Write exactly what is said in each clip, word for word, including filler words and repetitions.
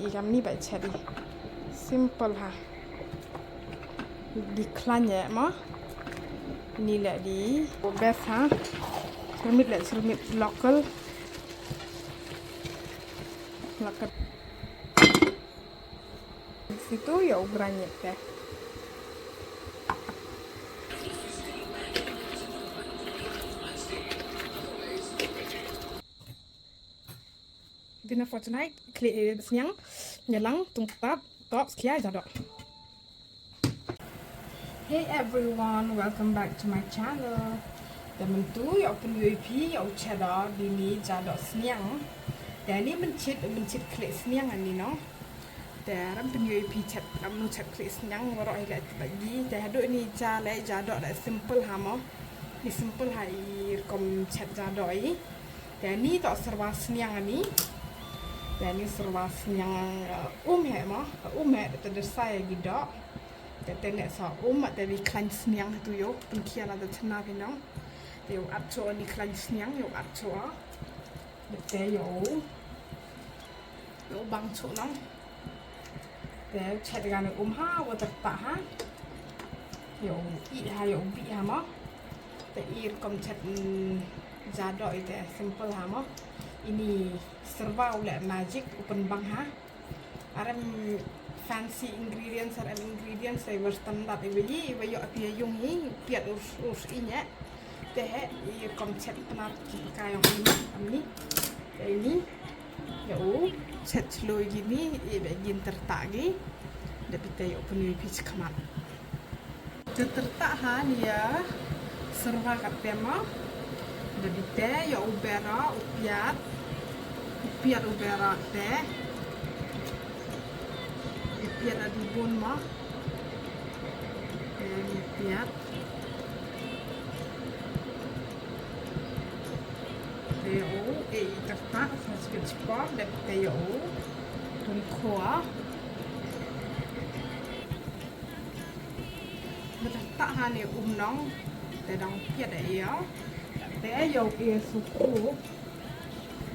I kamni bait chet i. Simple ha. Di khlaiñ e mo. Ini le di best ha. Syrmit le syrmit local. Local. Situ yow grind e te. Dinner for tonight, khlieh sniang, yalang, tungtap, tops, khia, jadoh. Hey everyone, welcome back to my channel. Te myntu yow pynyoo phi, yow chet o, dini jadoh sniang. Te ni mynchit, mynchit khlieh sniang ani no. Te ram pynyoo phi chet, ram nu chet khlieh sniang, waroh hi le te bagi. Te hadooh ni ja le jadoh le simple ha mo. Ni simple ha i rukom chet jadoh i. Te ni toh syrwa sniang ani. Te ni syrwa sniang, uh, um he mo. Um he, te da sai gi doh. Te te ne sa um, te ni khlaiñ sniang tu yow. Pynkhia la da chna phi nong. Te yow at cho ni khlaiñ sniang, yow at cho. Te yow. Yow bang cho nong. Te chet gane um ha, wa tyrtah ha. Yow i ha, yow bi ha mo. Te i rukom chet, mm, jadoh i te simple ha mo. Ini syrwa u le magic u pynbang ha. Arem fancy ingredients, arem ingredients, i wa standard, i wa yi, i wa yoh phi yung hi, piat ur, ur i nye. Te he, i rukom chet Pnar ki ka yong ini, ini. Te ini. Yow chet chloi gi ni, i be gin tyrtah gi. Da bite yow pynyoo phi chakhmat. Te tyrtah ha ni ya syrwa ka te mo. Da bite yow u bera, u piat. U piat u bera te. U piat a di bun mo. Te u piat. Te yow, e, i tyrtah, sa chipit chipor, dep te yow. Tun khua. Ba tyrtah ha ni um nong, te dang piat e yow. Te yow e su khu.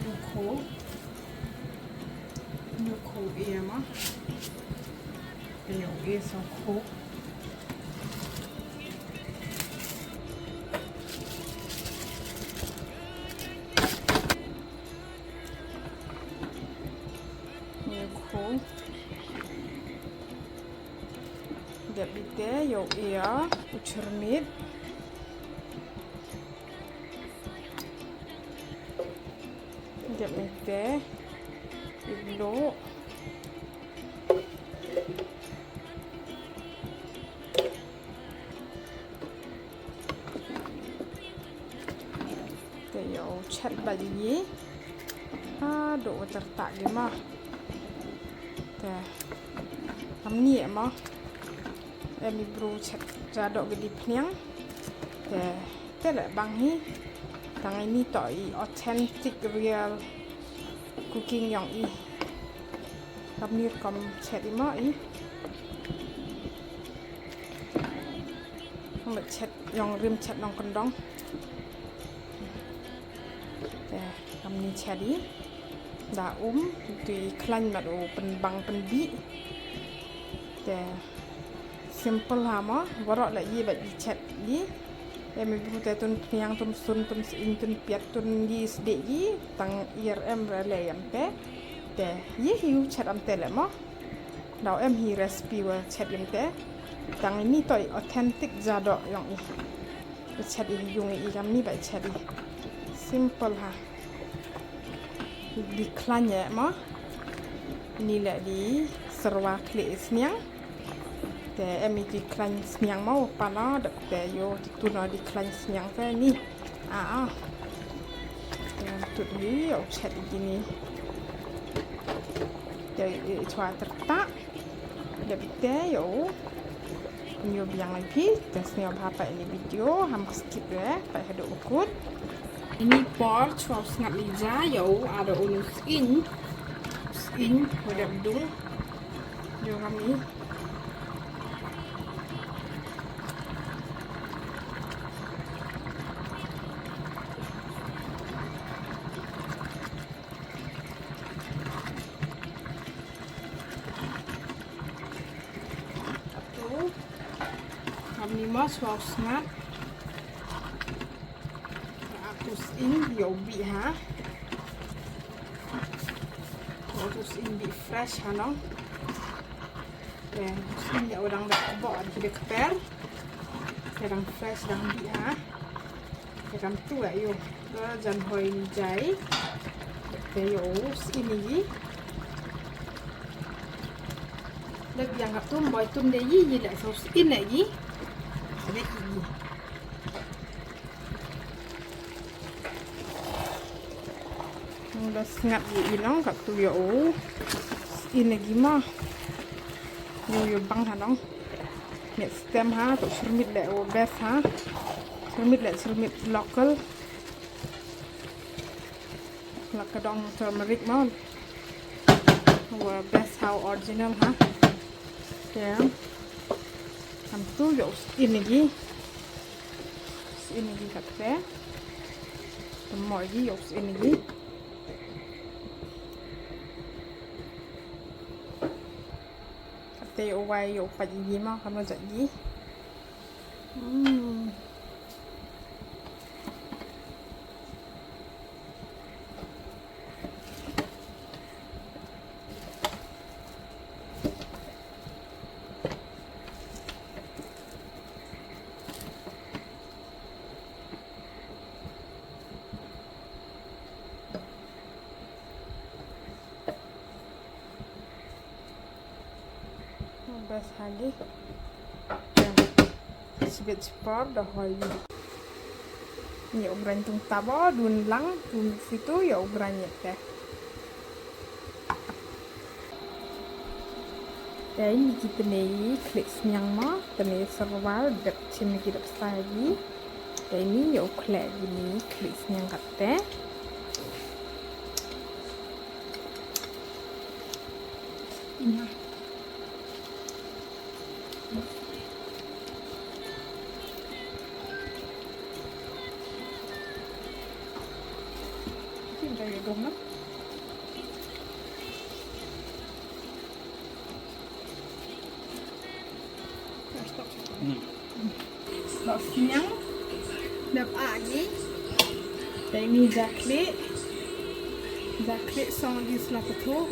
Yow khu. Yow khu e ma. Te yow e su khu. Yow khu. Dep bite yow e u chyrmit. Dep bite i bluh. Te yow chet bait i. Hadooh wa tyrtah gi ma. Te. Kamni e ma. Em i bru chet jadoh ki di phniang. Te, te le bang hi. Tang ini toh i authentic real cooking yong i. Kamni rukom chet i ma i. Yong le chet, yong rim chet nongkyndong. Te, kamni chet i. Da um, tu i khlaiñ mat u pynbang pynbih. Te, simple ha ma, waroh le i bait i chet i. Em i bru te tun phniang, tun sun, tun sying, tun piat, tun di sdeh i, tang i er em re le em te. Te, i hi u chet am te le ma. Daw em hi recipe wa chet yong te. Tang ini toh i authentic jadoh yong i. Ba chet i yung i kamni ba chet i. Simple ha. Di khlaiñ e ma. Ini le di syrwa khlieh sniang. Te em i di khlaiñ sniang ma wa pala dep te yow tu no di khlaiñ sniang te ni. A, a. Te tut hi yow chet i kini. Te i chwa tyrtah. Dep te yow. Yow biang i phi, te sñiaw bha pait ini video, ham skip re, pait hadooh u kut. Ini por, chwa u sngap i ja, yow, ada unu sying. Sying, wa dep dung. Yow ham i. Mo chwa u sngap. Aku sin yow bih ha. Aku sin bih fresh ha nong. Te sin yow dang da bo di de kter. Te dang fresh dang bih ha. Te kam tu yow. Jan hoi ni jai. Te yow sin ni. Lep yang ka tum, boi tum de yi, yi le so in le yi. De yi. Nda sngap yi i nong ka tu yow. In le yi ma. Yow yow bang ha nong. Nge stem ha, to syrmit le o best ha. Syrmit le syrmit local. La ka dong turmeric mo. Wa best ha original ha. Te. Kam tu yow sin ni. Sin ni kate. Te mo yi yow sin ni. Kate yow wai yow pat yi mo kam la jat yi. Hmm. Best ha gi. Sibit sipor da hoi. Yow brand tung tabo dun lang tu situ yow brand yet te. Te ini ki tene i khlieh sniang mo, tene serwal dep chim ki dep sa gi. Te ini yow khlieh gi ni khlieh sniang kate. Ina. Ito yung tayo dong na. Bok sniang. Dep agi. Te ini jakli. Jakli song di selapetho.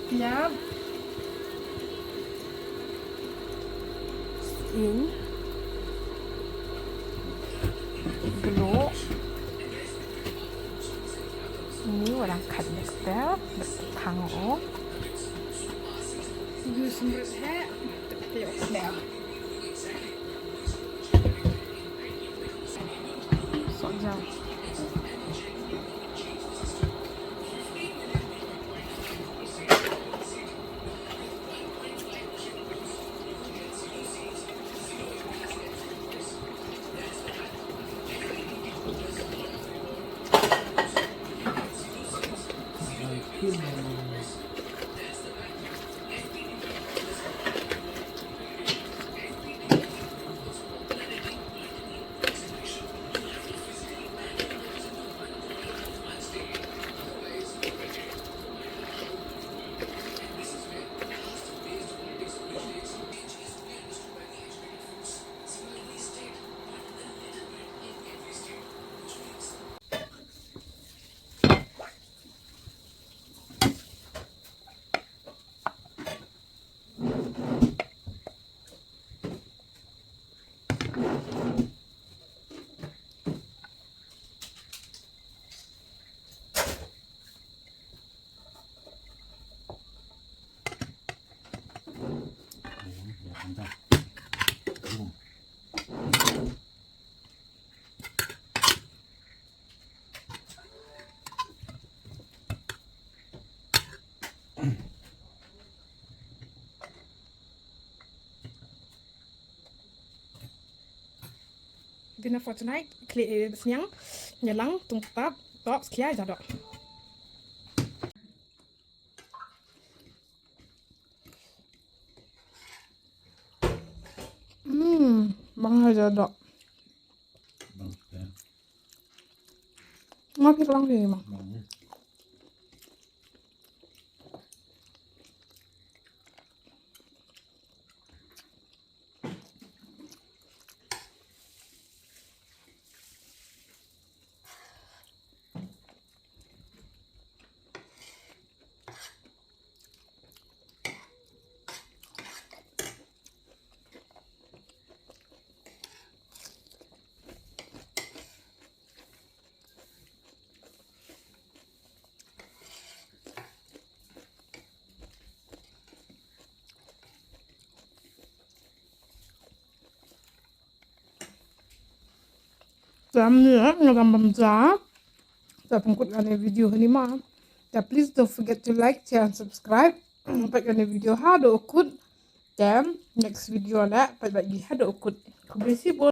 Tiap. In. Gelo. Ini orang kat mixer, bertepang o. Use mrhet, teo. So jam. Dinner for tonight, khlieh, eh, sniang, yalang, tungtap, top, skia, jadok. Hmm, bang ha jadok. Bang, ya. Ngat ki bang ni, bang. Bang ni. Te ym ni, nga dang bam ja. Te pynkut kani video hani ma. Te please don't forget to like, share and subscribe. Pait kani video hadooh u kut. Te next video leh pait bait ki hadooh u kut. Khublei chibun.